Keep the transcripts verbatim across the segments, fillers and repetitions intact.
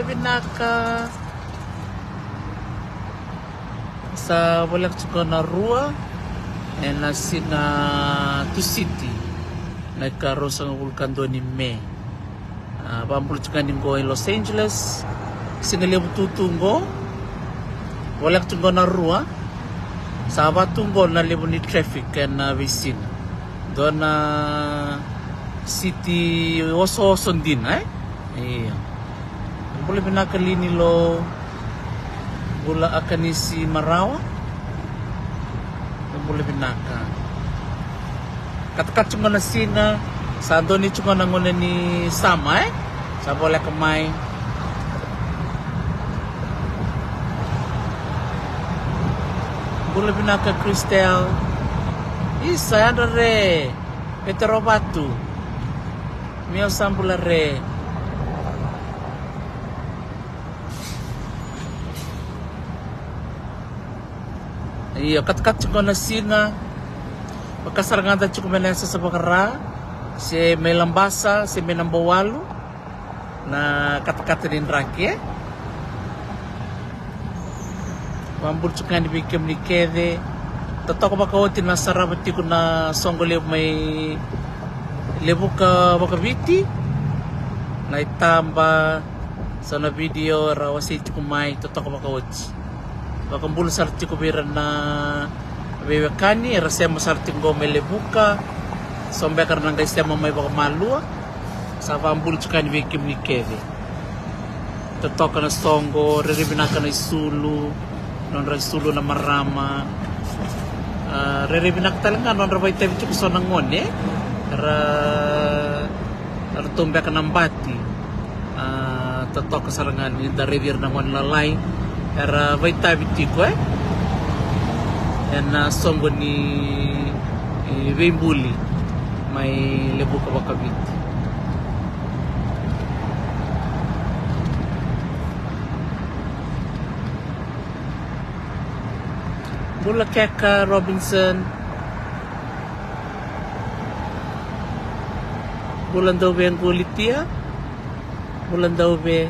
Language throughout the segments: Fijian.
Vinaka. Sa voleka tiko na rua ena siga Tusiti, na ikaruasagavulu ka dua ni Me. A, vabulu tiko yani qo i Los Angeles. Siga levu tutu qo. Voleka tiko qo na rua. Sa vatu qo na levu ni traffic ena veisiga. Dua na siti osooso dina, e? Ia. Bula vinaka Lini Lo. Bula Akanisi Marawa. Bula vinaka. Katakata tiko na siga, sa donu tiko na gauna ni summer, e? Sa voleka mai. Bula vinaka Christel. Isa, yadra re. Petero Vatu. Mio sa bula re. Io, katakata tiko na siga. Vaka sara ga da tiko mai na yasayasa vakara, se mai Labasa se mai Nabouwalu. Na katakata ni draki, e? Vabulu tiko yani vei kemuni kece. Totoka vakaoti na sarava tiko na soqo levu mai Levuka Vakaviti. Na itaba, so na vidio era wasei tiko mai, totoka vakaoti. Vakabula sara tiko vei ira na veiwekani era sema sara tiko qo mai Levuka. So beka era na qai sema mai vakamalua. Sa vabulu tiko yani vei kemuni kece. Totoka na soqo, rairai vinaka na isulu, nodra isulu na marama. A, rairai vinaka tale ga nodra vakaitavi tiko so na gone era, eratou beka na bati. A, totoka sara ga ni da raici ira na gone lalai era vakaitavi tiko, e? Ena soqo ni, e, veibuli mai Levuka Vakaviti. Bula keka Robinson. Bula dau ve qolitia. Bula dau ve.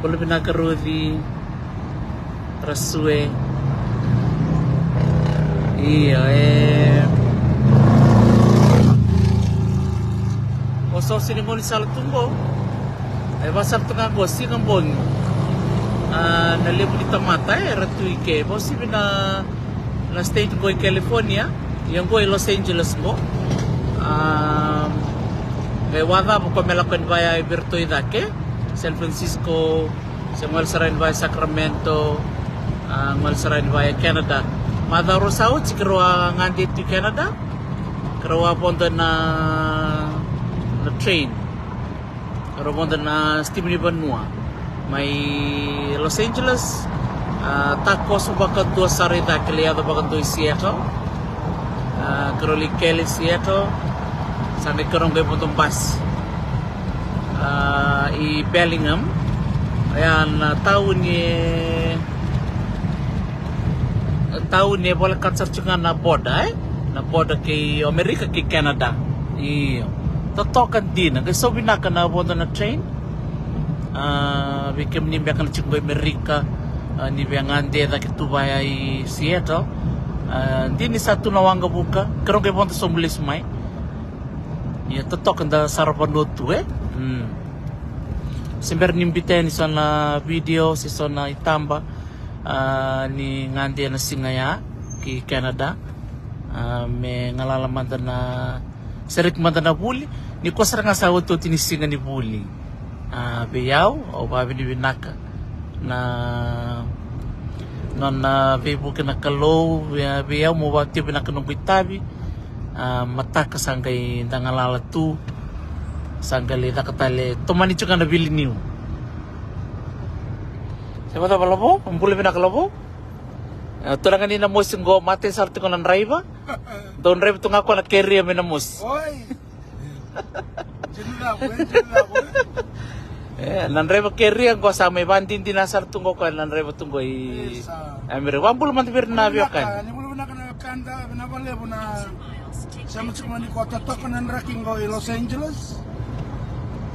Bula vinaka Ruci Rasue. Io, e. Osooso ni gaunisala tu qo. E vaka sara tu ga qo siga bogi. A, na levu ni tamata, e, era tu i ke. Vakauasivi na na state qo i California, ia qo i Los Angeles qo. A, qai vakacava ko me lako yani vaya i vei iratou i cake, San Francisco, se gole sara yani vaya Sacramento, a, gole sara yani vaya Canada. Macawa rua sa oti keirau a gade tu i Canada, keirau a vodo na, na train. Era vodo na sitima ni vanua mai Los Angeles, a, takoso vakadua sara i cake, lai yaco vakadua i Seattle. A, keirau lai kele i Seattle, sa qai keirau qai vodo basi, a, i Bellingham. Oya na tauni e, tauni e volekata sara tiko ga na border, e? Na border kei Amerika kei Canada. Io. Totoka dina, qai sau vinaka na vodo na train. A, vei kemuni beka na tiko qo i Amerika, a, ni via gade cake tu vaya i Seattle. A, dina ni sa tu na waqavuka, keirau qai vodo sobu lesu mai. Ia totoka da sara vanua tu, e? Mm. Se bera ni biuta yani so na vidio se so na itaba, a, ni gade ena siga ya ki Canada. A, me galala mada na, sereki mada na vuli. Nikua sara ga sa otioti ni siga ni vuli. A, vei au, au vakavinavinaka na nona veivuke na Kalou vei, vei au, meu vakatio vinaka noqu itavi. A, mataka sa qai da galala tu, sa qai lai caka tale, tomani tiko ga na vili niu. Se vacava Lavo, bula vinaka Lavo. E, turaga ni Namosi qo, matai sara tiko na draiva. Dau draiva tu ga koya na keria mai Namosi. Oi. Dina vinaka, e, dina vinaka. E, na draiva keria qo sa mai vadidina sara tu qo koya na draiva tu qo i Amerika. Vabula mada vei ira na veiwekani. Ni bula vinaka na wekada, vinaka vakalevu na sema tiko mai nikua, totoka na draki qo i Los Angeles.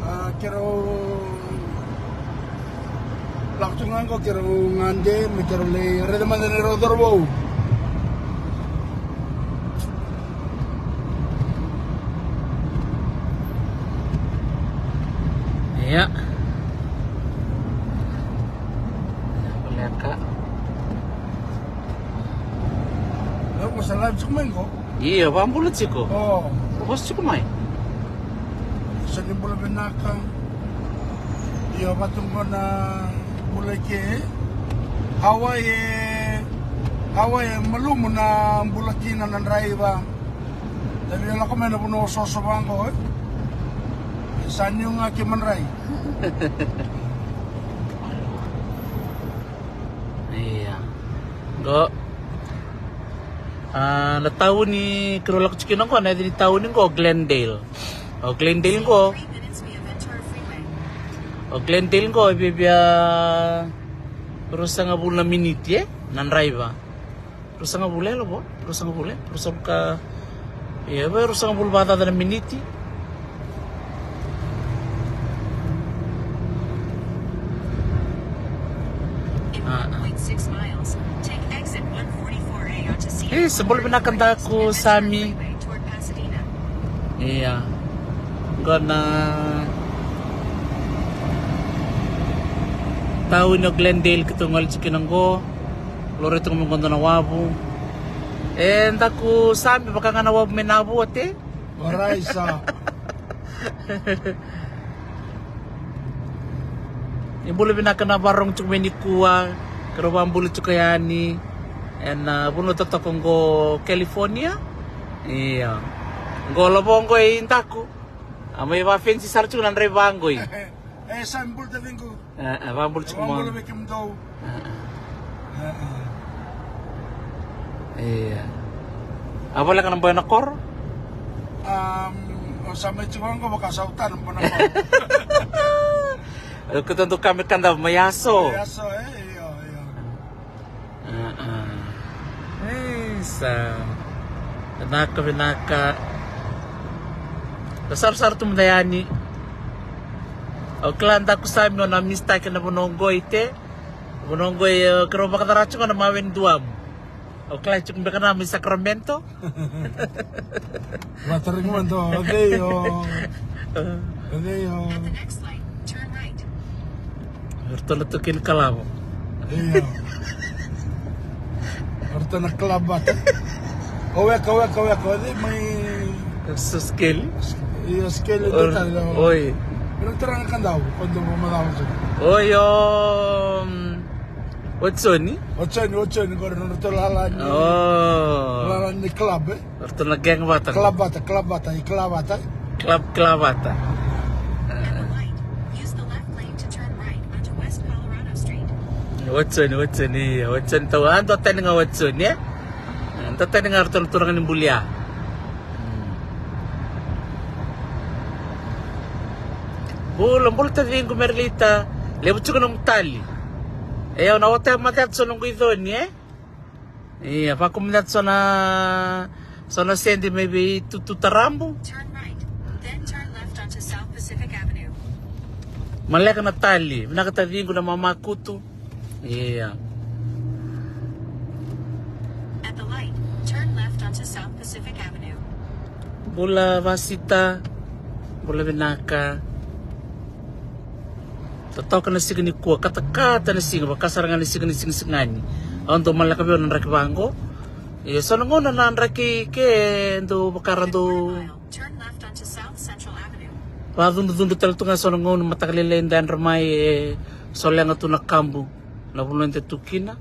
A, keirau lako tu ga qo, keirau gade me keirau lai raica mada na neirau cauravou. Ia. Ia, voleka. Au ko sa live tiko mai qo. Io, vakabula tiko. O. Vosa tiko mai. Sa ni bula vinaka. Io, vatu qo na bula ke. Hawaii, Hawaii, malumu na bula kina na draiva. Tavi lako mai na vanua osooso vaqo, e. Sa niu ga ke madrai. Ia. Qo. A, na tauni keirau lako tiko kina qo, na yaca ni tauni qo, Glendale. O Glendale qo. O Glendale qo, e viavia ruasagavulu na miniti, e? Na draiva. Ruasagavulu, e, lavo? Ruasagavulu, e? Ruasagavulu ka, ia, e, ruasagavulu vakacaca na miniti. A, a. E, sa bula vinaka daku Sami. Ia. Qo na tauni o Glendale keitou gole tiko kina qo. Laurai tu ga mai qo dua na wavu. E daku Sami, vaka ga na wavu mai Navu, oti? Varai sa. Ni bula vinaka na vakarorogo tiko mai nikua. Keirau vakabula tiko yani ena, a, vanua totoka qo California. Ia. Qo lavo qo i daku. A mai vakafenisi sara tiko na draiva qo i. E, Sami, bula taciqu. E, e, vakabula tiko mai. Vakabula vei kemudou. E, e. Ia. A voleka na boya na koro? Am, o sa mai tiko qo vaka sa uta na boya na koro. O keitou dau ka me kadava mai yaso. Mai yaso, e, io, io. A, a. E, sa. Vinaka, vinaka. Sa sarasara tu mada yani. Au kila daku Sami o na misitaki na vanua qo i te. Vanua qo i, e, keirau vakacara tiko na mawe ni duamu. Au kila tiko beka na mai Sacramento. Vatarai mada, o cei o, o cei o. At the next light, turn right. O ratou na tukuni kalavo. Io. O ratou na kalabata. O weka, weka, weka, o cei mai. Sa skeli. Io, skeli. Oi. Ira tara na kadau, ko dou macala tiko. Oi, o, mm, Watsoni? Watsoni, Watsoni, qori na nodratou lala ni, o, lala ni club, e? Ratou na gang vata. Club vata, club vata, i club vata. Club, club vata. At the light, use the left lane to turn right onto West Colorado Street. Watsoni, Watsoni, ia, Watsoni tau, a, dua tani ga Watsoni, e? A, dua tani ga ratou na turaga ni bulia. Bula, bula taciqu Merlita. Levu tiko nomu tali. E, au na ota maceta so noqu iconi, e? Ia, vakumaceta so na, so na sede mai vei Tutu Tarabu. Turn right, then turn left onto South Pacific Avenue. Maleka na tali, vinaka taciqu na mamakutu. Ia. At the light, turn left onto South Pacific Avenue. Bula Vasita, bula vinaka. Totoka na siga nikua, katakata na siga, vaka sara ga na siga ni sigasigani. Au dau maleka vei au na draki vaqo. Ia, so na gauna na draki ke dau vaka ra dau. Turn left onto South Central Avenue. Vacudrucudru tale tu ga so na gauna mataka lailai da yadra mai e solega tu na kabu na vanua eda tu kina.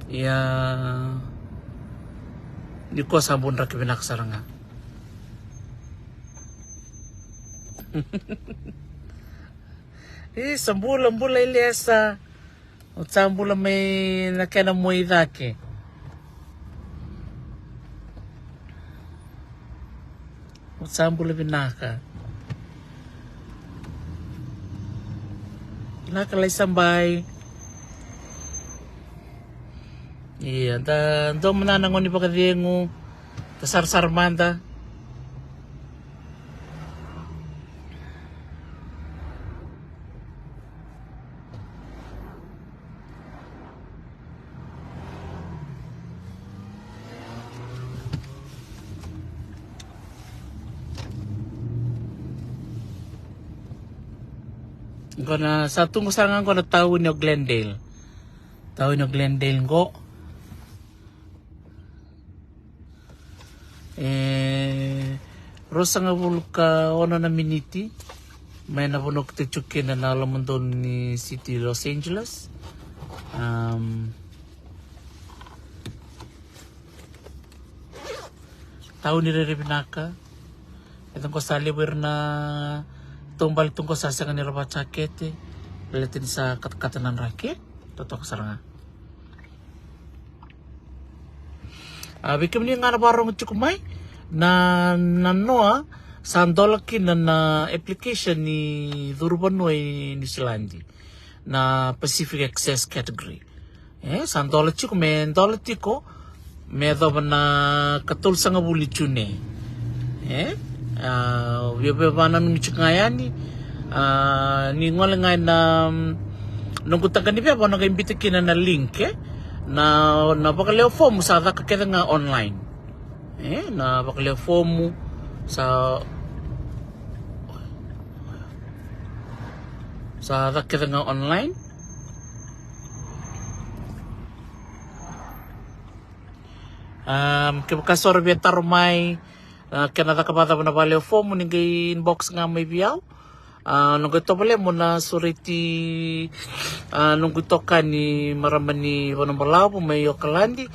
Ia, nikua sa bau draki vinaka sara ga. E, sa bula, bula Iliesa. Oti sa bula mai na kena moi cake. Oti sa bula vinaka. Vinaka Laisabai. Ia, da dua mada na gauna ni vakacegu. Da sarasara mada. Qo na sa tu qo sara ga qo na tauni o Glendale. Tauni o Glendale qo. E, ruasagavulu ka ono na miniti mai na vanua ko tiko kina na lomadonu ni city Los Angeles. Um, tauni rairai vinaka. E tu qo sa levu ira na taubale tu qo sa sega ni ra vajakete. Baleta ni sa katakata na draki. Totoka sara ga. A, vei kemuni ga na varogo tiko mai, na, na noa sa dola kina na application ni curu vanua i Niusiladi, na Pacific Access Category. E, sa dola tiko, me dola tiko me yacova na katolusagavulu ni June. E, a, via, via vakananumi tiko ga yani. A, ni gole ga ina, mm, noqu taqa ni veva, o na qai biuta kina na link, e. Na, na vakalewe fomu sa caka kece ga online. E, na vakalewe fomu sa, sa caka kece ga online. Um, kevaka so ra via taro mai, a, kena caka vakacava na vakalewe fomu, ni qai inbox ga mai vei au. A, noqu tovolea mo na sureti, a, noqu itokani marama ni Vanuabalavu mai Okaladi,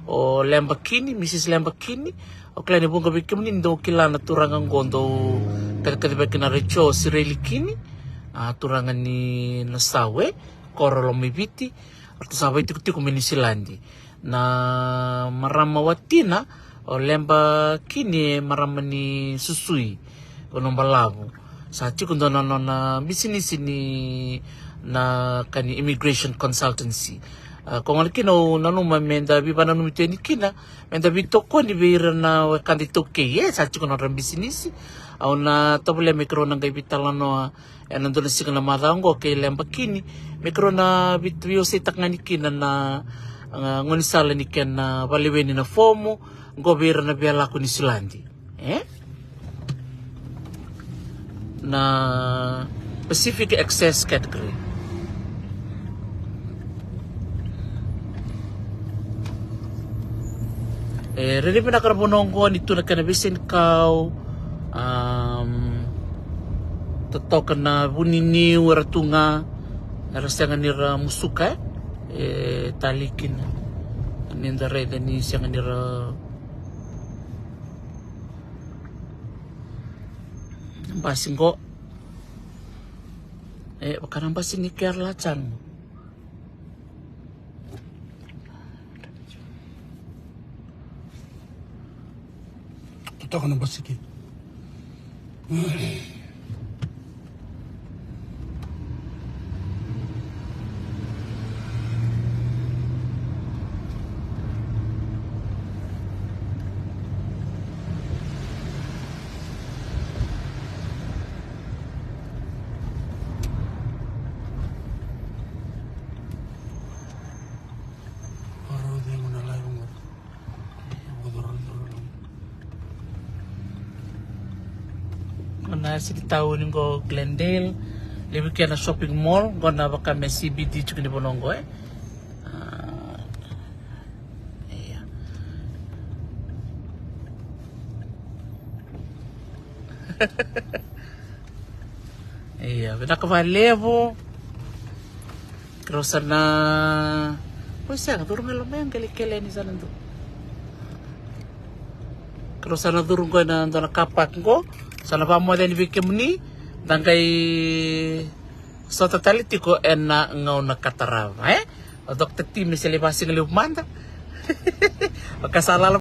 o Lebakini, Mrs Lebakini. O kila ni vuqa vei kemuni ni dou kila na turaga qo dou kacikaci vei kina retio, o Sireli Kini, a, turaga ni Nasawe, koro Lomaiviti. Ratou sa vaitikotiko mai Niusiladi. Na marama watina o Lebakini, e marama ni Susui, Vanuabalavu. Sa tiko dua na nona bisinisi ni na ka ni immigration consultancy. A, ko gole kina au nanuma me da veivakananumi tu yani kina, me da veitokoni vei ira na wekada iTaukei, e, sa tiko na nodra bisinisi. Au na tovolea me keirau na qai veitalanoa ena dua na siga na macawa oqo kei Lebakini, me keirau na vei, veiwaseitaka ga yani kina na, a, gaunisala ni kena vakaleweni na fomu qo vei ira na via lako Niusiladi. E? Na Pacific Access Category. E rairai vinaka na vanua oqo ni tu na kena veisenikau. Am, totoka na vuniniu era tu ga, era sega ni ra musuka, e, e talei kina. Ni da raica ni sega ni ra basi qo. E, vaka na basi ni Kerala Chan. Totoka na basiki. Qo na city town qo Glendale. Levu kina shopping mall qo, na vaka me C B D tiko ni vanua qo, e. A, ia. Ia, vinaka vakalevu. Keirau sa na, oi sega, curu ga i loma ya, qai lai kele yani sa na curu. Keirau sa na curu qo ena dua na car park qo. Sa na vakamoce yani vei kemuni, da qai sota tale tiko ena gauna ka tarava, e? O Doctor T me se lai vakasigalevu mada. Vaka sa lala